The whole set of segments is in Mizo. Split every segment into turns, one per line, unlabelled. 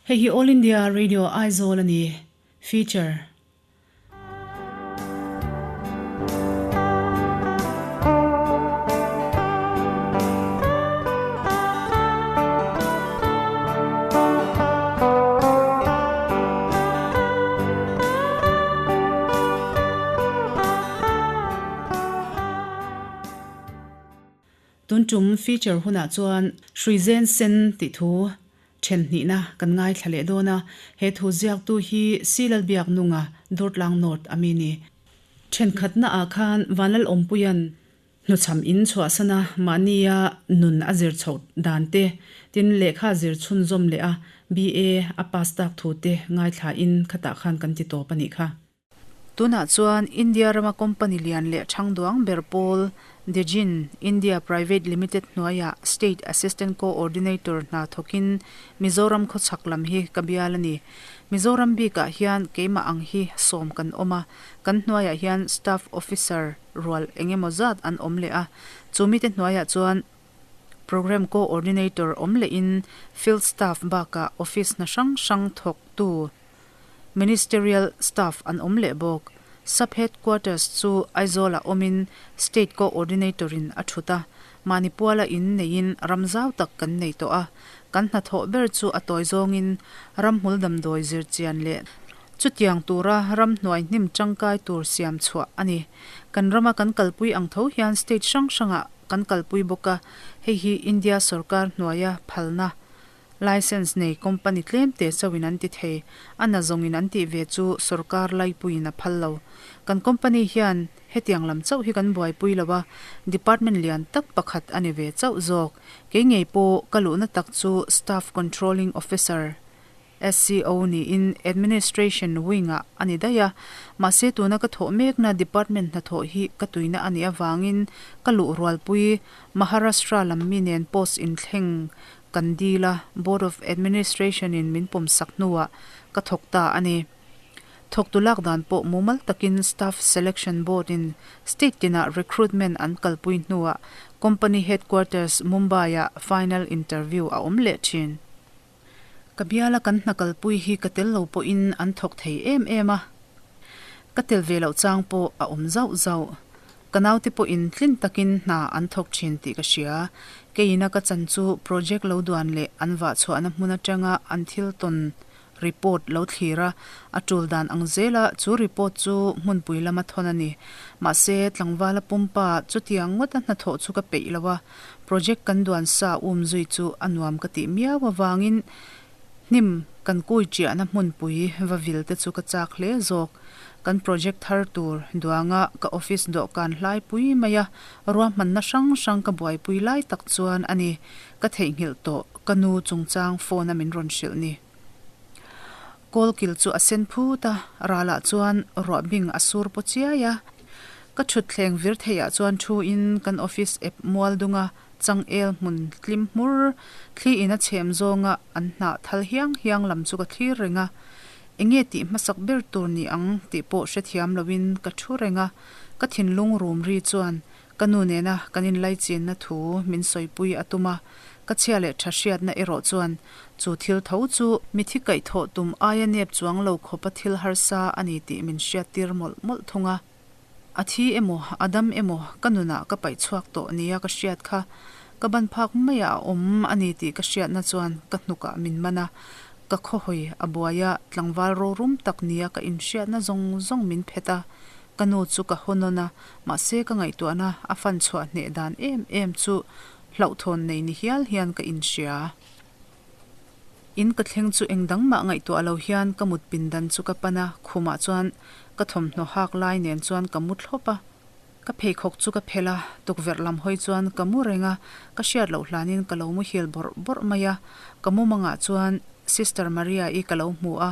Hei hi All India Radio Aizawl a ni. Feature. Tun tum feature hunah chuan Hruizen Sen tih thu then hnihna kan ngaithla leh dawn a, he thu ziaktu hi Silalbiaknunga Durtlang North a mi ni. Thenkhatna ah khan Vanlalawmpuia'n hnuchham in chhuahsana mahnia nun a zir chhoh dan te, tin lehkha zir chhunzawm leh a BA a pass tak thu te ngaithla in khatah khan kan ti tawp a nih kha.
Tunah chuan India rama company lian leh thangduang ber pawl Degin India Private Limited hnuaiah State Assistant Co-ordinator hna thawkin Mizoram khawchhak lam hi ka bial a ni. Mizoram bikah hian keimah ang hi sawm kan awm a, kan hnuaiah hian Staff Officer rual eng emaw zat an awm leh a, chu mite hnuaiah chuan Programme Co-ordinator awm lehin Field Staff bakah Office hna hrang hrang thawktu Ministerial staff an awm leh bawk. Sub Headquarters chu Aizawl-ah awmin State Co-ordinator-in a thut a, mahni puala in neiin ram zau tak kan nei tawh a. Kan hnathawh ber chu a tawi zawngin ramhmul damdawi zirchian leh chutiang tura ramhnuai hnim tangkai tur siam chhuah a ni. Kan rama kan kalpui ang tho hian state hrang hrangah kan kalpui bawk a, hei hi India sorkar hnuaia phalna License nei company tlem te chauhin an ti thei, a na zawngin an tih ve chu sorkar laipuiin a phal lo. Kan company hian hetiang lam chauh hi kan buaipui lo a, department lian tak pakhat a ni ve chauh zawk. Kei ngei pawh ka luhna tak chu Staff Controlling Officer, SCO, niin Administration Wing-ah a ni daih a, mahse tuna ka thawh mekna department hnathawh hi ka tuina a nih avangin ka luh rualpui Maharashtra lam mi nen post inthleng Kan dil a, Board of Administration in min pawm sak hnuah ka thawk ta a ni. Thawktu lak dan pawh mumal takin Staff Selection Board in state tinah recruitment an kalpui hnuah Company Headquarters Mumbai-ah final interview a awm leh thin. Ka biala kan hna kalpui hi ka tel lo pawhin an thawk thei em em a, ka tel ve loh chang pawh a awm zauh zauh. Ka naute pawhin tlin takin hna an thawk thin tih ka hria. Keiina ka chan chu project lo duan leh an vah chhuahna hmun atanga an thil tawn report lo thlir a, a tul dan ang zela chu report chu hmunpui lama thawn a ni. Mahse, tlangvala pumpa chutiang ngawta hnathawh chu ka peih lo a, project kan duan sa um zui chu a nuam ka tih miau avangin hnim kan kui chiahna hmunpui va vil te chu ka chak hle zawk. Kan project thar tur duanga ka office dawhkan hlai pui mai a, ruahmanna hrang hrang ka buaipui lai tak chuan a ni, ka theihnghilh tawh, ka nu chungchang phone a min rawn hrilh ni. Kawlkil chu a sen phut a, ralah chuan ruah bing a sur paw chiai a. Ka thutthleng vir theiah chuan thu in kan office app mual dunga changel hmun tlim hmur thli in a chhem zawnga an hnah thal hiang hiang lam chu ka thlir reng a. Enge tih hmasak ber tur ni ang tih pawh hrethiam loin ka thu reng a, ka thinlung rum ri chuan ka nu nena kan inlaichinna thu min sawipui a tum a, ka chhia leh tha hriatna erawh chuan chu thil tho chu mithi kaihthawh tum aia nep chuang lo khawpa thil harsa a ni tih min hriattir mawlh mawlh thung a. A thi emaw, a dam emaw ka nunah ka paih chhuak tawh nia ka hriat kha. Ka ban phak maiah a awm a ni tih ka hriatna chuan ka hnukah min man a, ka khawhawi a buai a, tlangval rorum tak nia ka inhriatna zawng zawng min phet a. Ka nu chu ka haw nawn a, mahse ka ngaihtuahna a fan chhuah hneh dan em em chu hlauhthawn nei ni hial hian ka inhria. In ka thleng chu eng dang mah ngaihtuah lo hian ka mut pindan chu ka pan a, khumah chuan ka thawmhnaw hak lai nen chuan ka mu thlawp a. Ka pheikhawk chu ka phelh a, tukverh lam hawi chuan ka mu reng a, ka hriat loh hlanin ka lo muhil bawrh bawrh mai a. Ka mumangah chuan Sister Maria-i ka lo hmu a,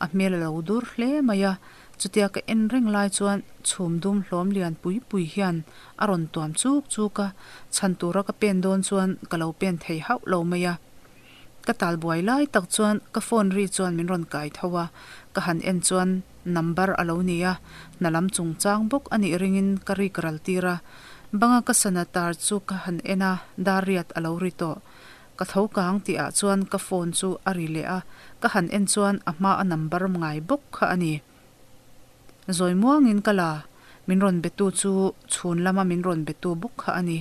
a hmel a lo dur hle mai a. Chutia ka en reng lai chuan chhum dum hlawm lian pui pui hian a rawn tuam chuk chuk a, chhan tura ka pen dawn chuan ka lo pen thei hauh lo mai a. Ka tal buai lai tak chuan ka phone ri chuan min rawn kai tho a, ka han en chuan number a lo ni a, hna lam chungchang bawk a nih ringin ka rik ral tir a. Banga ka sana tar chu ka han en a, dar riat a lo ri tawh. Ka tho kang tih ah chuan ka phone chu a ri leh a, ka han en chuan a hma a number ngai bawk kha a ni. Zawi muangin ka la, min rawn be tu chu chhun lama min rawn be tu bawk kha a ni.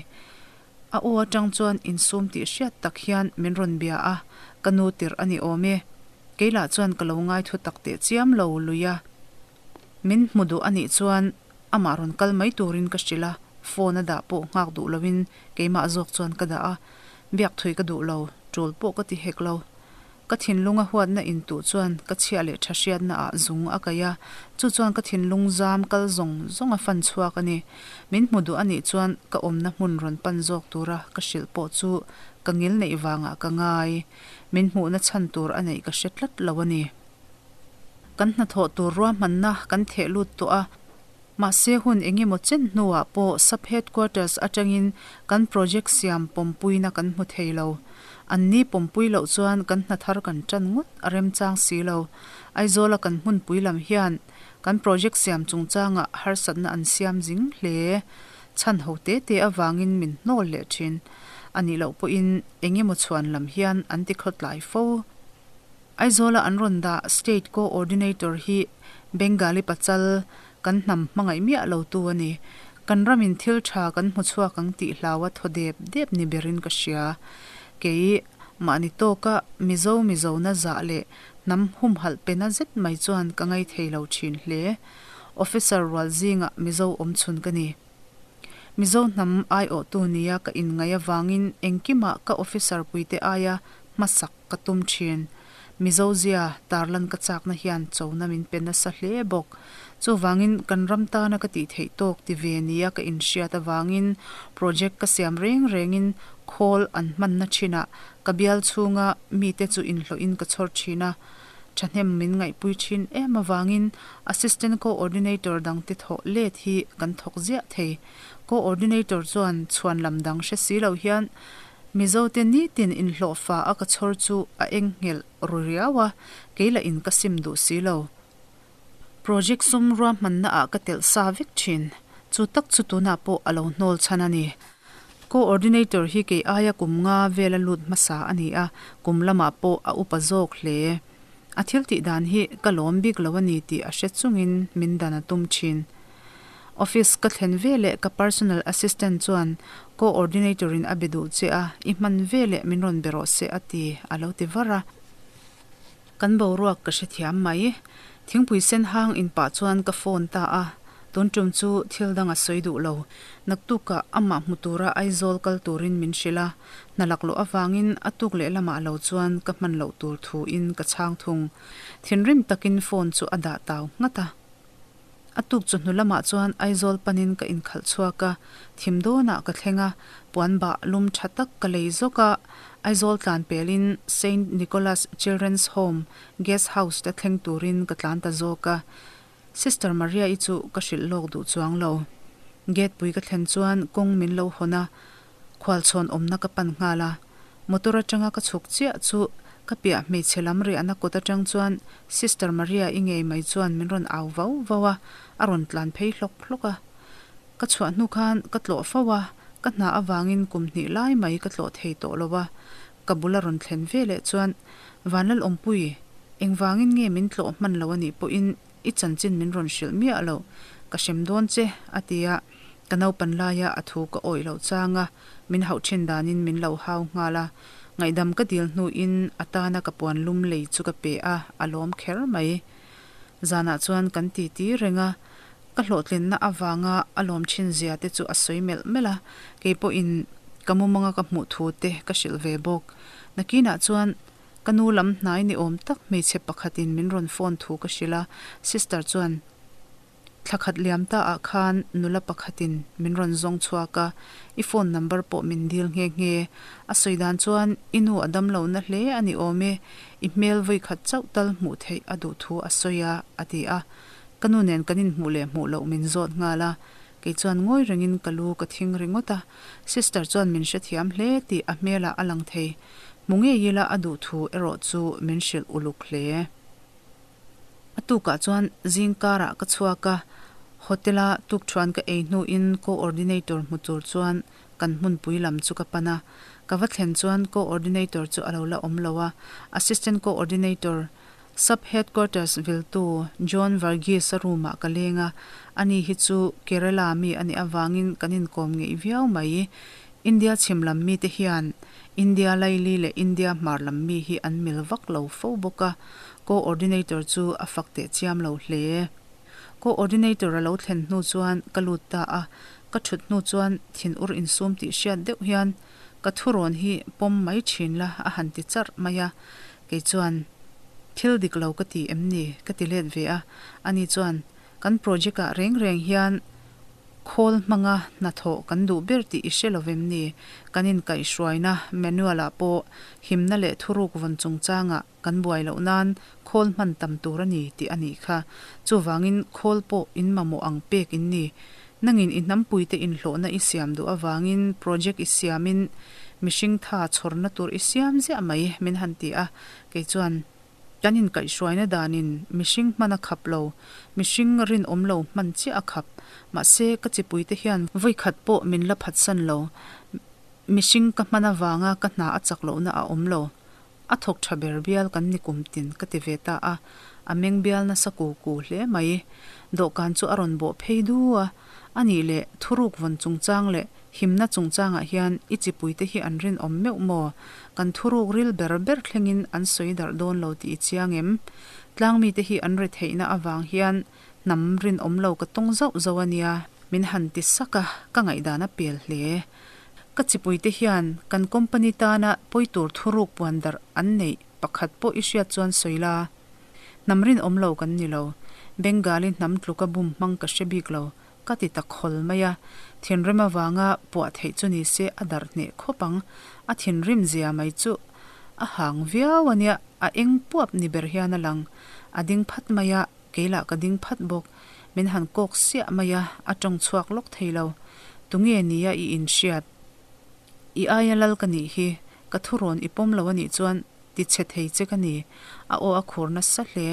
A aw atang chuan insum tih hriat tak hian min rawn bia a, ka nu tirh a ni awm e. Kei lah chuan ka lo ngai thu tak teh chiam lo lui a. Min hmu duh a nih chuan amah rawn kal mai turin ka hrilh a, phone a dah pawh nghak duh loin keimah zawk chuan ka dah a, biak thui ka duh lo, tul pawh ka ti hek lo. Ka thinlunga huatna intuh chuan ka chhiah leh tha hriatna ah zung a kaih a, chu chuan ka thinlung zam kal zawng zawng a fan chhuak a ni. Min hmu duh a nih chuan ka awmna hmun rawn pan zawk tura ka hrilh pawh chu ka ngil neih vangah ka ngai. Min hmuhna chhan tur a neih ka hre tlat lo a ni. Kan hnathawh tur ruahmanna kan theh lut tawh a, mahse hun eng emaw chen hnuah pawh Sub Headquarters atangin kan project siam pawmpuina kan hmu thei lo. An ni pawmpui loh chuan kan hna thar kan tan ngawt a remchang si lo. Aizawla kan hmunpui lam hian kan project siam chungchangah harsatna an siam zing hle. Chhan ho te te avangin min hnawl leh thin. A nih loh pawhin eng emaw chhuan lam hian an ti khawtlai fo. Aizawla an rawn dah State Co-ordinator hi Bengali pachal kan hnam hmangaih miah lo tu a ni. Kan ramin thil tha kan hmu chhuak ang tih hlaua thaw dep dep ni berin ka hria. Kei mahni tawka Mizo Mizona zah leh hnam humhalh pe na zet mai chuan ka ngaithei lo thin hle. Officer rual zingah Mizo awmchhun ka ni. Mizo hnam aiawhtu nia ka inngaih avangin engkimah ka officer puite aia hmasak ka tum thin. Mizo zia tarlan ka chakna hian chona min pe nasa hle bawk. Chuvangin kan ram tana ka tih theih tawk ti ve nia ka inhriat avangin project ka siam reng rengin khawl an hmanna thinah ka bial chhunga mite chu inhlawhin ka chhawr thin a, thahnem min ngaihpui thin em avangin Assistant Co-ordinator dangte thawh let hi kan thawk ziah thei. Co-ordinator chuan chhuan lam dang hre si lo hian Mizote nitin inhlawhfa a ka chhawr chu a eng nghelh ru riau a, kei lah in ka sim duh si lo. Project sum ruahmanna ah ka telh sa vek thin. Chu tak chu tunah pawh a lo hnawl chhan a ni. Co-ordinator hi kei aia kum nga vel a lut hmasa a ni a, kum lamah pawh a upa zawk hle. A thil tih dan hi ka lawm bik lo a ni tih a hre chungin min dan a tum thin. Office ka thlen veleh ka personal assistant chuan co-ordinator in a be duh che a, i hman veleh min rawn be rawh se a ti, a lo ti var a. Kan boruak ka hrethiam mai. Thingpui sen hang in pah chuan ka phone ta a, tun tum chu thil dang a sawi duh lo. Naktukah amah hmu tura Aizawl kal turin min hrilh a, hna laklawh avangin a tuk leh lamah lo chuan ka hman loh tur thu in ka chhang thung. Thinrim takin phone chu a dah tau nghat a. A tuk chawhnu lamah chuan Aizawl panin ka inkhalh chhuak a, thim dawnah ka thleng a, puan bah lum tha tak ka lei zawk a, Aizawl tlan pelin Saint Nicholas Children's Home Guest House te thleng turin ka tlan ta zawk a. Sister Maria-i chu ka hrilh lawk duh chuang lo. Gate pui ka thlen chuan kawng min lo hawn a, khualchhawn awmna ka pan nghal a. Motor atanga ka chhuk chiah chu ka piah hmeichhe lam riahna kawt atang chuan Sister Maria i ngei mai chuan min rawn au vau vau a, a rawn tlan phei hlawk hlawk a. Ka chhuah hnu khan ka tlawh fo a, ka hna avangin kum hnih lai mai ka tlawh thei tawh lo a. Ka bul a rawn thlen ve leh chuan, Vanlalawmpui, engvangin nge min tlawh hman lo a nih pawhin i chanchin min rawn hrilh miah loh, ka hrem dawn che, a ti a. Ka naupan laia a thu ka awih loh chang a, min hauh thin danin min lo hau nghal a. Ngaihdam ka dil hnuin a tana ka puan lum lei chu ka pe a, a lawm kher mai. Zanah chuan kan titi reng a, ka hlawhtlinna avanga a lawm thin zia te chu a sawi melh melh a, kei pawhin ka mumanga ka hmuh thu te ka hrilh ve bawk. Nakinah chuan ka nu lam hnai ni awm tak hmeichhe pakhatin min rawn phone thu ka hrilh a, sister chuan, Thla khat liam ta ah khan nula pakhatin min rawn zawng chhuak a, i phone number pawh min dil nghe nghe. A sawi dan chuan i nu a dam lohna hle a ni awm e, i hmel vawi khat chauh tal hmuh theih a duh thu a sawi a, a ti a. Ka nu nen kan inhmuh leh hmuh loh min zawt nghal a, kei chuan ngawi rengin ka lu ka thing ringawt a. Sister chuan min hrethiam hle tih a hmelah a lang thei. Hmu ngei ila a duh thu erawh chu min hrilh uluk hle. A tukah chuan zing karah ka chhuak a, hotel-a tukthuan ka ei hnuin co-ordinator hmu tur chuan kan hmunpui lam chu ka pan a. Ka va thlen chuan Co-ordinator chu a lo la awm lo a, Assistant Co-ordinator, Sub Headquarters viltu John Varghese-a room-ah ka leng a, ani hi chu Kerala mi a nih avangin kan inkawm ngeih viau mai. India chhim lam mite hian India laili leh India hmar lam mi hi an mil vak lo fo bawk a, Co-ordinator chu a fak teh chiam lo hle. Co-ordinator a lo thlen hnu chuan ka lut ta a, ka thut hnu chuan thinur insum tih hriat deuh hian ka thurawn hi pawm mai thin la a han ti charh mai a, kei chuan thil dik lo ka ti em ni ka ti let ve a, ani chuan kan project ah reng reng hian khawl hmanga hnathawh kan duh ber tih i hre lo vem ni, kan inkaihhruaina manual ah pawh himna leh thuruk vawn chungchangah Kan buai loh nan khawl hman tam tur a ni tih a nih kha. Chuvangin khawl pawh in mamawh ang pek in ni. Nangin i hnampuite inhlawhna i siam duh avangin project i siamin mihring tha chhawrna tur i siam ziah mai min han ti a. Kei chuan kan inkaihhruaina danin mihring hman a khap lo, mihring rinawm lo hman chiah a khap. Mahse ka chipuite hian vawikhat pawh min la phatsan lo. Mihring ka hman avanga ka hna a chak lohna a awm lo. A thawk tha ber bial kan ni kum tin ka ti ve ta a, a meng bial nasa ku ku hle mai. Dawhkan chu a rawn bawh phei du a, a nih leh thuruk vawn chungchang leh himna chungchangah hian i chipuite hi an rinawm meuh maw? Kan thuruk ril ber ber thlengin an sawi darh dawn lo tih i chiang em? Tlangmite hi an retheihna avang hian hnam rinawm lo ka tawng zauh zauh a nia. Min han ti sak a, ka ngaihdan a pel hle. Ka chipuite hian kan company tana pawi tur thuruk puan darh an neih pakhat pawh i hriat chuan sawi la. Hnam rinawm lo kan ni lo. Bengali hnam tluka bum hmang ka hre bik lo, ka ti ta khawl mai a. Thinrim avanga puah theih chu ni se a darh hneh khawp ang. A thinrim zia mai chu a hang viau a nia, a eng puap ni ber hian a lang. A ding phat mai a, Kei lah ka ding phat bawk. Min han kawk siah mai a, a tawng chhuak lawk thei lo. Tunge nia i inhriat? I aia lal ka nih hi, ka thurawn i pawm lo a nih chuan ti chhe thei che ka ni. A aw a khur nasa hle.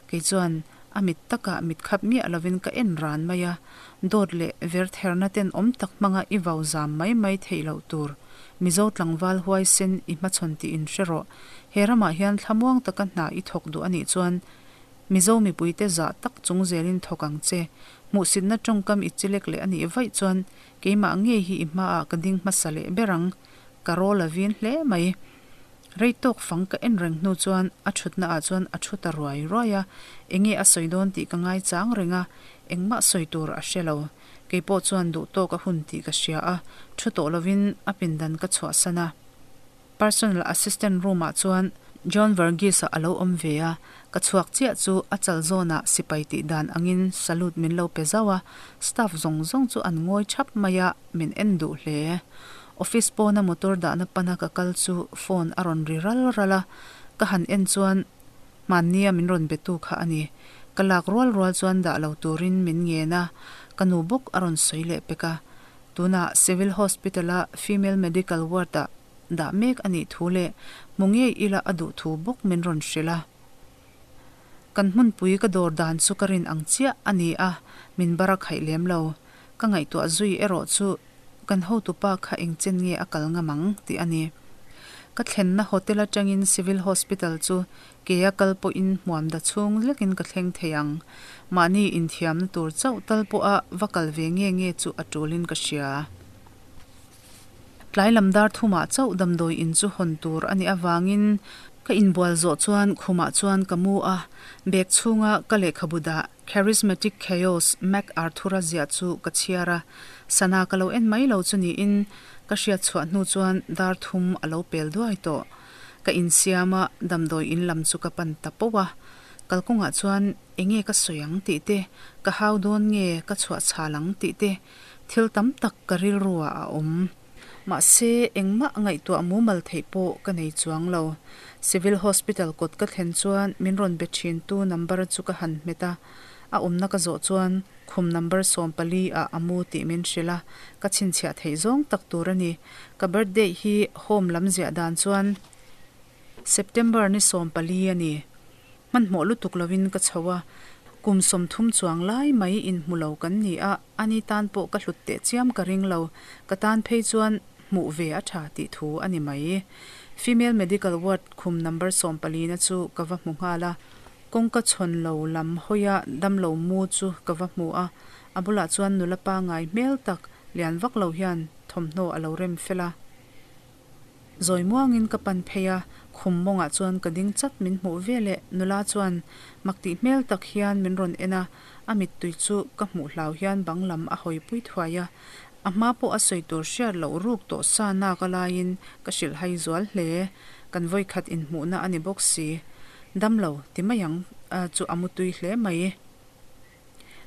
Kei chuan a mit takah mit khap miah lovin ka en ran mai a. Dawt leh vertherna ten awm tak hmanga i vau zam mai mai theih loh tur. Mizo tlangval huaisen i hmachhawn tih inhre rawh. He ramah hian thlamuang taka hna i thawk duh a nih chuan Mizo mipuite zah tak chung zelin thawk ang che. Hmuhsitna tawngkam i chilek leh a nih vaih chuan keimah ngei hi i hmaah ka ding hmasa leh ber ang. Ka rawl a vin hle mai. Rei tawk fang ka en reng hnu chuan a thutna ah chuan a thu ta ruai ruai a, enge a sawi dawn tih ka ngai chang reng a, engmah sawi tur a hre lo. Keipawh chuan duh tawk a hun tih ka hria a, thu tawh lovin a pindan ka chhuahsan a. Personal assistant room ah chuan John Varghese-a a lo awm ve a, ka chhuak chiah chu a chal zawnah sipai tih dan angin salute min lo pe zauh a, staff zawng zawng chu an ngawi thap mai a, min en duh hle. Office pawna motor dahna pana ka kal chu phone a rawn ri ral ral a, ka han en chuan hmannia min rawn betu kha a ni. Ka lak rual rual chuan dah lo turin min ngen a, ka nu bawk a rawn sawi leh pek a. Tunah Civil Hospital-a Female Medical Ward-ah dah mek a nih thu leh hmu ngei ila a duh thu bawk min rawn hrilh a. Kan hmunpui ka dawr dan chu ka rin ang chiah a ni a, min bar a khaih lem lo. Ka ngaihtuah zui erawh chu kan hotupa kha engchen nge a kal ngam ang tih a ni. Ka thlenna hotel atangin Civil Hospital chu Kea kal pawhin hmuam da chhung lekin ka thleng thei ang. Mahni inthiamna tur chauh tal pawha va kal ve nge nge chu a tulin ka hria. Tlai lam dar thumah chauh damdawi in chu hawn tur a nih avangin ka inbual zawh chuan khumah chuan ka mu a, bag chhunga ka lehkhabu dah Charismatic Chaos Mac Arthur-a ziah chu ka chhiar a, sana ka lo en mai lo chu niin ka hriat chhuah hnu chuan dar thum a lo pel duai tawh. Ka insiam a, damdawi in lam chu ka pan ta poh a. Kalkawngah chuan enge ka sawi ang tih te, ka hau dawn nge ka chhuah chhal ang tih te, thil tam tak ka rilru ah a awm. Mahse, engmah ngaihtuah mumal theih pawh ka nei chuang lo. Civil Hospital kawt ka thlen chuan min rawn be thin tu number chu ka han hmet a, a awmna ka zawh chuan Khum number 14 ah a mu tih min hrilh a, ka chhinchhiah theih zawng tak tur a ni. Ka birthday hi home lam ziah dan chuan September ni 14 a ni. Hmanhmawh lutuk lovin ka chho a, kum 30 chuang lai mai inhmu lo kan ni a, ani tan pawh ka hlut teh chiam ka ring lo. Ka tan phei chuan Hmuh ve a tha tih thu a ni mai. Female Medical Ward khum number sawmpalina chu ka va hmu nghal a. Kawngka chhawn lo lam hawia damlo mu chu ka va hmu a, a bulah chuan nula pangai hmel tak lian vak lo hian thawmhnaw a lo rem fel a. Zawi muangin ka pan phei a, khum mawngah chuan ka ding chat min hmuh ve leh nula chuan mak tih hmel tak hian min rawn en a, a mittui chu ka hmuh hlau hian bang lam a hawi pui thuai a, a hma pawh a sawi tur hriat loh ruk tawh sa nak a laiin ka hrilh hai zual hle, kan vawikhat inhmuhna a ni bawk si. Damlo ti mai ang chu a mutui hle mai.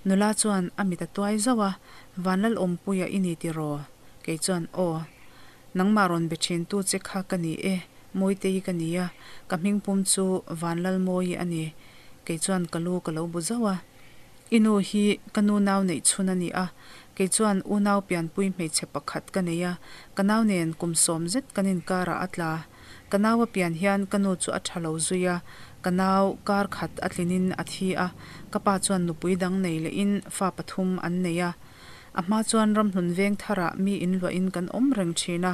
Nula chuan a mit a tuai zauh a, Vanlalawmpuia i ni tiraw? Kei chuan, Aw. Nangmah rawn be thintu che kha ka ni e, Mawitei ka ni a, ka hmingpum chu Vanlalmawii a ni. Kei chuan ka lu ka lo bu zauh a. I nu hi ka nu nau neih chhun a ni a, kei chuan unau pianpui hmeichhe pakhat ka nei a, ka nau nen kum sawm zet kan inkarah a tla. Ka nau a pian hian ka nu chu a tha lo zui a, ka nau kar khat a tlinin a thi a, ka pa chuan nupui dang nei lehin fa pathum an nei a. A hma chuan ramhlun veng tharah mi inluahin kan awm reng thin a,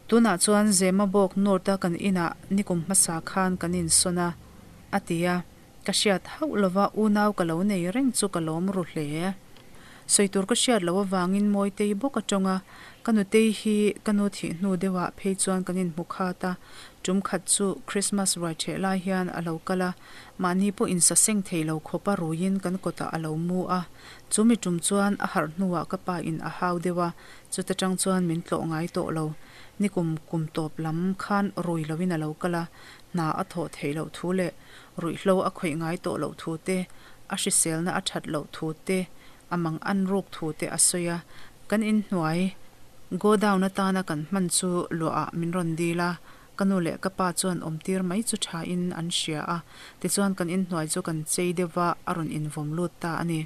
tunah chuan Zemabawk North-a kan inah nikum hmasa khan kan insawn a, a ti a. Ka hriat hauh lova unau ka lo nei reng chu ka lawm ru hle. Sawi tur ka hriat loh avangin Mawitei bawk a tawng a, ka nutei hi ka nu thih hnu deuhah phei chuan kan inhmu khat a, tum khat chu Christmas ruai ṭheh lai hian a lo kal a, mahni pawh insaseng thei lo khawpa ruiin kan kawtah a lo mu a, chu mi tum chuan a harh hnuah ka pa in a hau deuh a, chuta tang chuan min tlawh ngai tawh lo. Nikum kum tawp lam khan rui loin a lo kal a, hna a thawh theih loh thu leh ruihhlo a khawih ngai tawh loh thu te, a hriselna a that loh thu te, a mang an ruk thu te a sawi a. Kan inhnuai godown atana kan hman chu luahah min rawn dil a, ka nu leh ka pa chuan awmtir mai chu thain an hria a, tichuan kan inhnuai chu kan chei deuh va, a rawn invawm lut ta a ni.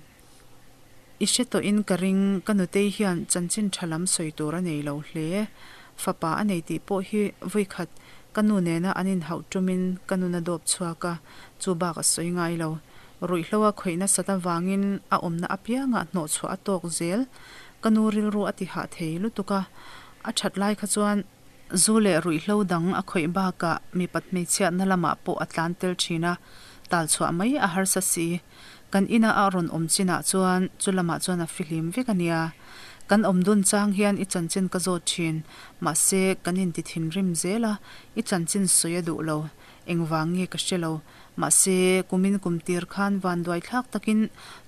I hre tawhin ka ring, ka nutei hian chanchin tha lam sawi tur a nei lo hle. Fapa a nei tih pawh hi vawikhat ka nu nena an inhauh tumin ka nun a dawp chhuak a, chu bak a sawi ngai lo. Ruihhlo a khawih nasat avangin a awmna apiangah hnawhchhuah a tawk zel. Ka nu rilru a ti hah thei lutuk a, a that lai kha chuan Zu leh ruihhlo dang a khawih bakah mipat hmeichhiatna lamah pawh a tlan tel thin a, talchhuah mai a harsa si. Kan ina a rawn awm chinah chuan chu lamah chuan a fihlim vek a nia. Kan awm dun chang hian i chanchin ka zawt thin, mahse kan inti thinrim zel a, i chanchin sawi a duh lo. Engvang nge ka hre lo. Mahse kumin kum tir khan vanduai thlak takin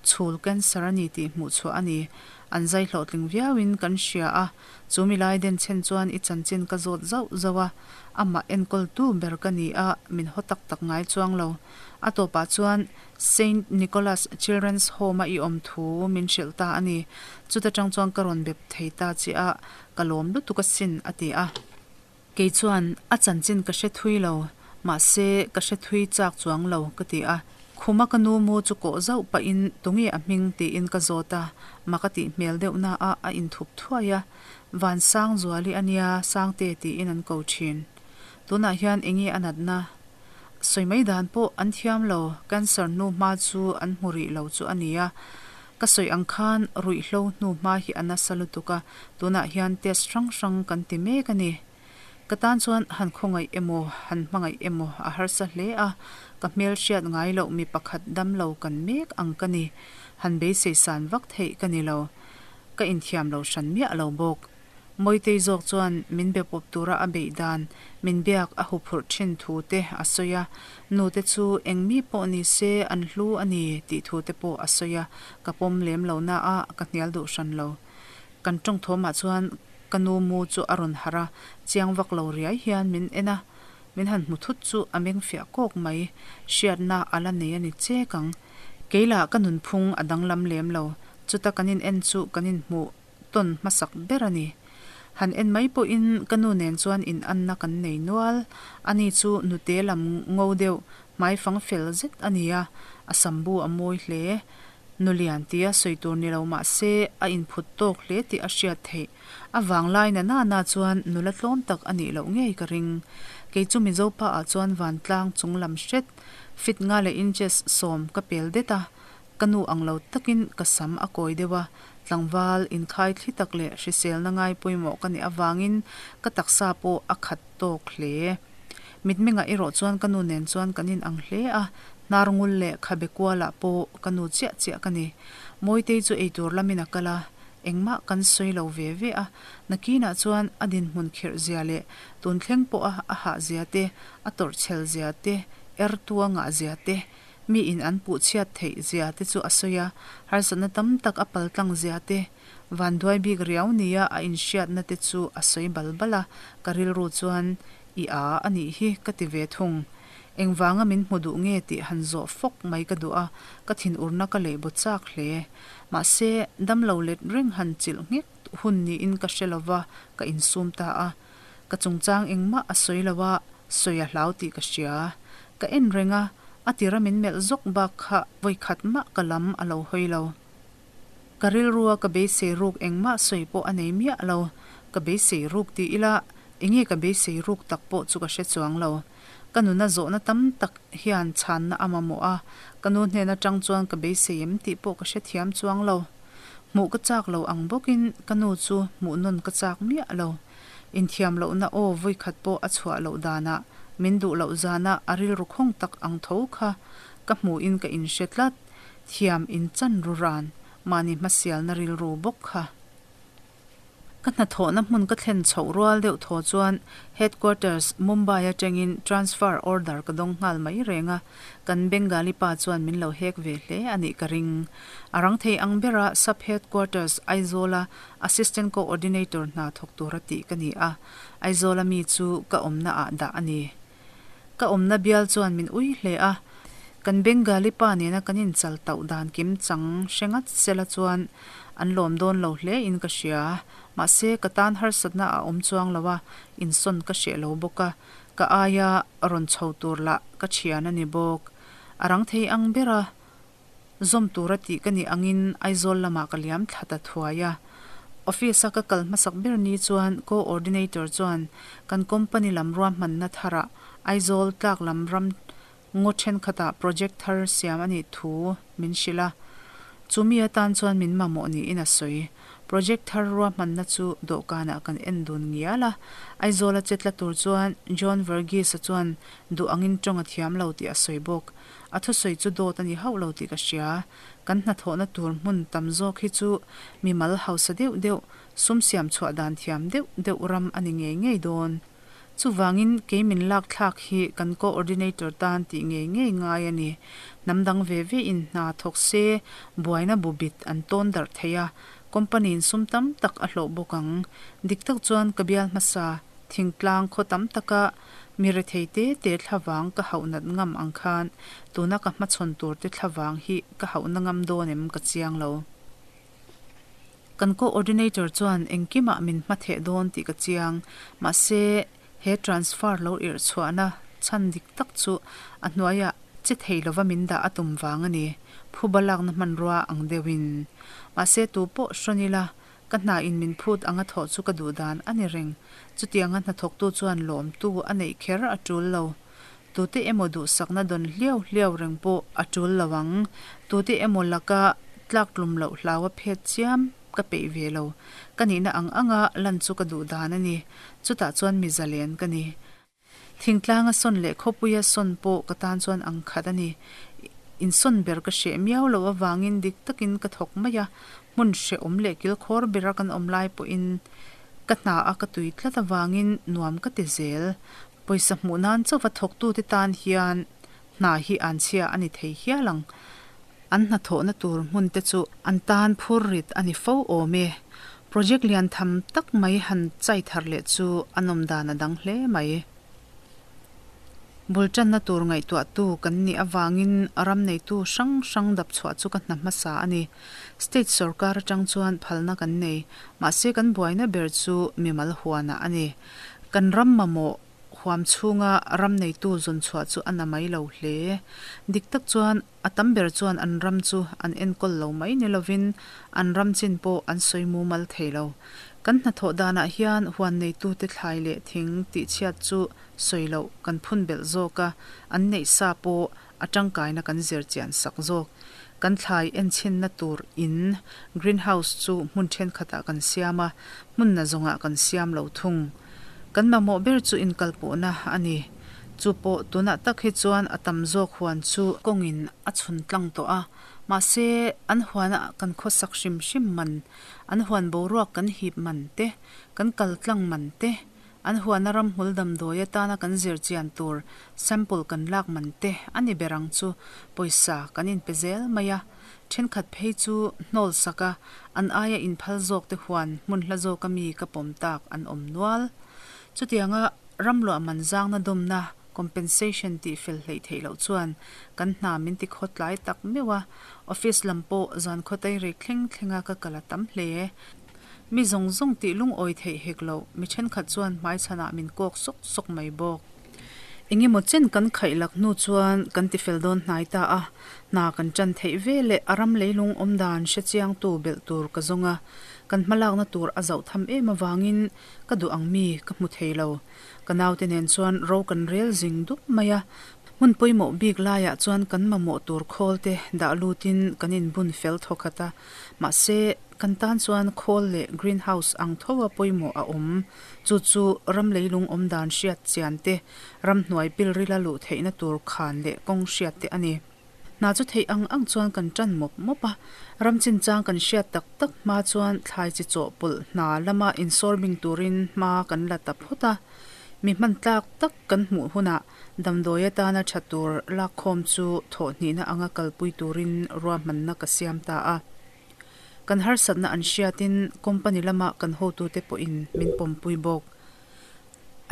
chhul cancer a ni tih hmuh chhuah a ni. An zai hlawhtling viauin kan hria a, chu mi lai den chhen chuan i chanchin ka zawt zauh zauh a, amah enkawltu ber ka ni a, min haw tak tak ngai chuang lo. A tawpah chuan Saint Nicholas Children's Home-a i awm thu min hrilh ta a ni. Chuta tang chuan ka rawn bep thei ta che a, ka lawm lutuk asin, a ti a. Kei chuan, A chanchin ka hre thui lo, mahse ka hre thui chak chuang lo, ka ti a. Khuma ka nu mu chu kawh zauh pahin tunge a hming tiin ka zawt a, mak a tih hmel deuh na a, a inthup thuai a. Vansangzuali a nia, Sangte tiin an ko thin. Tunah hian enge a natna? Sawi mai dan pawh an thiam lo, cancer hnu hma chu an hmu rih lo chu a nia. Ka sawi ang khan ruihhlo hnu hma hi a nasa lutuk a, tunah hian test hrang hrang kan ti mek a ni. Ka tan chuan han khawngaih emaw, han hmangaih emaw a harsa hle a, ka hmel hriat ngai loh mi pakhat dam lo kan mek ang ka ni. Han beisei san vak theih ka ni lo. Ka inthiam lo hran miah lo bawk. Mawitei zawk chuan min be pawp tura a beih dan, min biak a huphurh thin thu te a sawi a, nute chu eng mi pawh ni se an hlu a ni tih thu te pawh a sawi a, ka pawm lem lo na a, ka hnial duh hran lo. Kan tawng thawmah chuan ka nu mu chu a rawn harh a, chiang vak lo riai hian min en a, min han hmu thut chu a meng fiah kawk mai, hriatna a la nei a ni chek ang. Kei lah ka nunphung a danglam lem lo, chuta kan in en chu kan inhmuh tawn hmasak ber a ni. Han en mai pawhin ka nu nen chuan in anna kan nei nual. Ani chu nute lam ngo deuh, hmaifang fel zet a ni a, a sambu a mawi hle. Nu lian tia sawi tur ni lo mah se a inphut tawk hle tih a hriat theih. A vanglai na nana chuan nula tlawm tak a nih loh ngei ka ring. Kei chu Mizo pa ah chuan vantlang chung lam hret, fit nga leh inches sawm ka pel det a. Ka nu ang lo takin ka sam a kawi deuh a, tlangval inkhai thli tak leh hriselna ngai pawimawh ka nih avangin ka taksa pawh a khat tawk hle. Mitmengah erawh chuan ka nu nen chuan kan inang hle a, hnar ngul leh khabe kualah pawh ka nu chiah chiah ka ni. Mawitei chu eitur lamin a kal a, engmah kan sawi lo ve ve a, nakinah chuan a dinhmun khirh zia leh tun thleng pawha a hah zia te, a tawrhchhel zia te, ertu a ngah zia te, Mi in an puh chhiat theih zia te chu a sawi a, harsatna tam tak a pal tlang zia te, vanduai bik riau nia a inhriatna te chu a sawi bal bal a, ka rilru chuan i a a nih hi ka ti ve thung. Engvanga min hmu duh nge tih han zawh fawk mai ka duh a, ka thinurna ka leh baw chak hle. Mahse, damlo let reng han chilh nghek hun niin ka hre lova ka insum ta a. Ka chungchang engmah a sawi lo a, sawi a hlau tih ka hria. Ka en reng a, a tira min melh zawk bak kha vawi khat mah ka lam a lo hawi lo. Ka rilrua ka beisei ruk engmah sawi pawh a nei miah lo. Ka beisei ruk ti ila, enge ka beisei ruk tak pawh chu ka hre chuang lo. Ka nuna zawhna tam tak hian chhanna a mamawh a, ka nu hnen atang chuan ka beisei em tih pawh ka hrethiam chuang lo. Hmuh ka chak lo ang bawkin ka nu chu hmuh nawn ka chak miah lo. Inthiam lohna aw vawikhat pawh a chhuah loh danah min duh loh zana a rilru khawng tak ang tho kha ka hmuhin ka inhre tlat. Thiam inchan ru ran, mahni hmasialna rilru bawk kha. Ka hnathawhna hmun ka thlen chhoh rual deuh thaw chuan Headquarters, Mumbai atangin transfer order ka dawng nghal mai reng a, kan Bengali pa chuan min lo hek ve hle a nih ka ring. A rang thei ang bera Sub Headquarters, Aizawla Assistant Coordinator hna thawk tura tih ka ni a, Aizawla mi chu ka awmna ah dah a ni. Ka awmna bial chuan min ui hle a, kan Bengali pa nena kan inchal tauh dan kim chang hre ngat sela chuan an lawm dawn lo hle in ka hria. Mahse, ka tan harsatna a awm chuang lo a, insawn ka hreh lo bawk a, ka aia rawn chho tur lah ka thian a ni bawk. A rang thei ang ber a, Zawm tura tih ka nih angin Aizawl lamah ka liam thla ta thuai a. Office-a ka kal hmasak ber ni chuan Co-ordinator chuan kan company lam ruahmanna tharah Aizawl tlak lam ram ngaw thenkhatah project thar siam a nih thu min hrilh a. Chumi atan chuan min mamawh niin a sawi. Project thar ruahmanna chu dawhkanah kan en dun ngial a. Aizawla che tla tur chuan John Varghese-a chuan duh angin tawng a thiam lo tih a sawi bawk. A thusawi chu dawt a ni hauh lo tih ka hria. Kan hnathawhna tur hmun tam zawk hi chu mimal hausa deuh deuh, sum siam chhuah dan thiam deuh deuh ram a ni ngei ngei dawn. Chuvangin kei min lak thlak hi kan coordinator tan tih ngei ngei ngai a ni. Hnam dang ve ve in hna thawk se buaina bu bit an tawn darh thei a, company in sum tam tak a hlawh bawk ang. Dik tak chuan ka bial hmasa thingtlang khaw tam taka Mi rethei te te thlavang ka hauh nat ngam ang khan tuna ka hmachhawn tur te thlavang hi ka hauh na ngam dawn em ka chiang lo. Kan coordinator chuan engkimah min hmatheh dawn tih ka chiang, mahse he transfer lo irh chhuahna chhan dik tak chu a hnuaiah che thei lova min dah a tum vang a ni, phuba lakna hmanrua ang deuhin. Mahse tu pawh hrawn ila Ka hna in min phut anga thawh chu ka duh dan a ni reng. Chutianga hnathawktu chuan lawmtu a neih kher a tul lo. Tute emaw duhsakna dawn hliau hliau reng pawh a tul lo ang. Tute emaw laka tlaktlum loh hlau a phet chiam ka peih ve lo. Ka nihna ang anga lan chu ka duh dan a ni. Chutah chuan mi zalen ka ni. Thingtlanga sawn leh khawpuia sawn pawh ka tan chuan ang khat a ni. Insawn ber ka hreh miau loh avangin dik takin ka thawk mai a, hmun hrehawm leh kilkhawr bera kan awm lai pawhin ka hna a ka tui tlat avangin nuam ka ti zel. Pawisa hmuh nan chauva thawktute tan hian hna hi an chhia a ni thei hial ang. An hnathawhna tur hmun te chu an tan phur rit a ni fo awm e. Project lian tham tak mai han chai thar leh chu a nawm dan a dang hle mai. Bul tanna tur ngaihtuahtu kan nih avangin ram neitu hrang hrang dap chhuah chu ka hna hmasa a ni. State sorkar atang chuan phalna kan nei, mahse kan buaina ber chu mimal huanah a ni. Kan ram mamawh huam chhunga ram neitu zawn chhuah chu a na mai lo hle. Dik tak chuan A tam ber chuan an ram chu an enkawl lo mai ni lovin an ram chin pawh an sawi mumal thei lo. Kan hnathawh danah hian huan neitute thlai leh thing tihchhiat chu sawi loh kan phun belh zawk a, an neih sa pawh a tangkaina kan zir chian sak zawk. Kan thlai enchhinna tur in, greenhouse, chu hmun thenkhatah kan siam a, hmun na zawngah kan siam lo thung. Kan mamawh ber chu inkalpawhna a ni. Chu pawh tunah tak hi chuan a tam zawk huan chu kawngin a chhun tlang tawh a, mahse an huana kan khawsak hrim hrim man, an huan boruak kan hip man te, kan kal tlang man te, An huana ramhmul damdawi atana kan zir chian tur sample kan lak man te a ni ber ang chu pawisa kan inpe zel mai a, thenkhat phei chu hnawl sak a, an aia inphal zawk te huan hmun hla zawka mi ka pawm tak an awm nual. Chutianga ramluah man zangna dawmna, compensation, tih fel hleih theih loh chuan kan hna min ti khawtlai tak meuh a, office lam pawh zan khawtei rei thleng thlenga ka kal a tam hle. Mi zawng zawng tih lungawi theih hek loh, mi thenkhat chuan hmaichhanah min kawk sawk sawk mai bawk. Engemaw chen kan khaih lak hnu chuan kan tifel dawn hnai ta a, hna kan tan theih ve leh a ram leilung awm dan hre chiangtu belh tur ka zawng a, kan hmalakna tur a zauh tham em avangin ka duh ang mi ka hmu thei lo. Ka naute nen chuan ro kan rel zing dup mai a, hmun pawimawh bik laiah chuan kan mamawh tur khawl te dah lutin kan inbun fel thawkhat a, mahse, Kan tan chuan khawl leh green house ang tho a pawimawh a awm. Chu chu ram leilung awm dan hriat chian te, ramhnuai pilrila luh theihna tur khan leh kawng hriat te a ni. Hna chu theih ang ang chuan kan tan mawp mawp a, ram chinchang kan hriat tak tak hma chuan thlai chi chawhpawlh hna lama insawrbing turin hma kan la ta phawt a. Mi hman tlak tak kan hmuh hunah damdawi atana tha tur lakkhawm chu thawhhnihna anga kalpui turin ruahmanna ka siam ta a. Kan harsatna an hriatin company lama kan hotute pawhin min pawmpui bawk.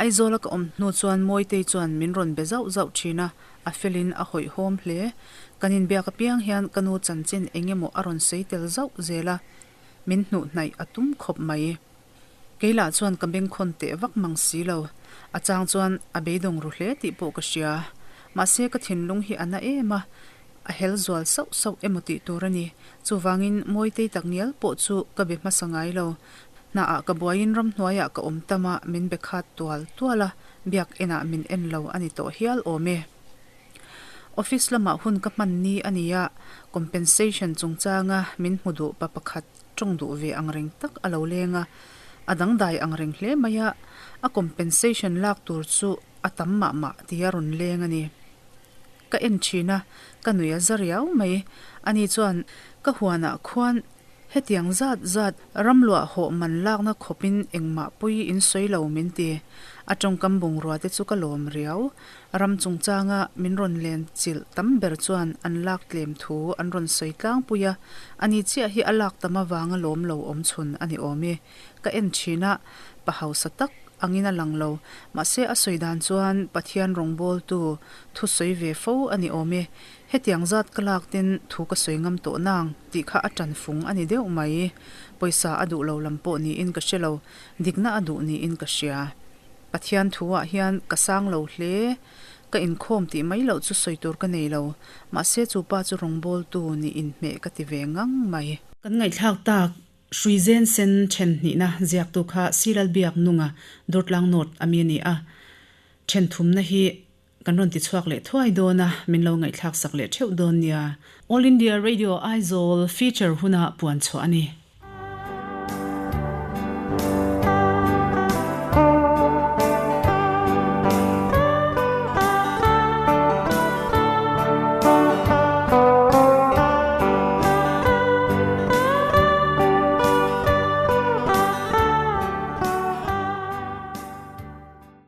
Aizawla ka awm hnu chuan Mawitei chuan min rawn be zauh zauh thin a, a felin a hawihhawm hle. Kan inbiak apiang hian ka nu chanchin eng emaw a rawn sawi tel zauh zel a, min hnuh hnaih a tum khawp mai. Kei lah chuan ka bengkhawn teh vak mang si lo. A chang chuan a beidawng ru hle tih pawh ka hria. Mahse ka thinlung hi a na em a, a hel zual sauh sauh emaw tih tur a ni. Chuvangin Mawitei tak ngial pawh chu ka be hmasa ngai lo. Hnaah ka buaiin ramhnuaiah ka awm tam a, min be khat tual tual a, biak enah min en lo a ni tawh hial awm e. Office lamah hun ka hman ni a ni a, compensation chungchanga min hmu duh pa pakhat tawng duh ve ang reng tak a lo leng a, a dangdai ang reng hle mai a, a compensation lak tur chu a tam mah mah tia rawn leng a ni. Ka en thin a, ka nui a za riau mai. Ani chuan ka huanah khuan hetiang zat zat ramluah hawh man lakna khawpin engmah pui in sawi lo min ti. A tawngkam bungrua te chu ka lawm riau. Ram chungchanga min rawn len chilh tam ber chuan an lak tlem thu an rawn sawi tlangpui a, ani chiah hi a lak tam avanga lawm lo awm chhun a ni awm e. Ka en thin a, pa hausa tak angin a lang lo. Mahse a sawi dan chuan Pathian rawngbawltu thu sawi ve fo a ni awm e. Hetiang zat ka lak ten thu ka sawi ngam tawh nang tih kha a tan fung a ni deuh mai. Pawisa a duh lo lam pawh niin ka hre lo, dikna a duh niin ka hria. Pathian thu ah hian ka sang lo hle. Ka inkhawm tih mai loh chu sawi tur ka nei lo. Mahse chu pa chu rawngbawltu nih inhmeh ka ti ve ngang mai.
Kan ngaihthlak tak Hruizen sen then hnihna ziaktu kha Silalbiak Nunga Durtlang North a mi a ni a, then thumna hi kan rawn ti chhuak leh thuai dawn a, min lo ngaihthlak sak leh theuh dawn nia. All India Radio Aizawl feature huna puan chhuah a ni.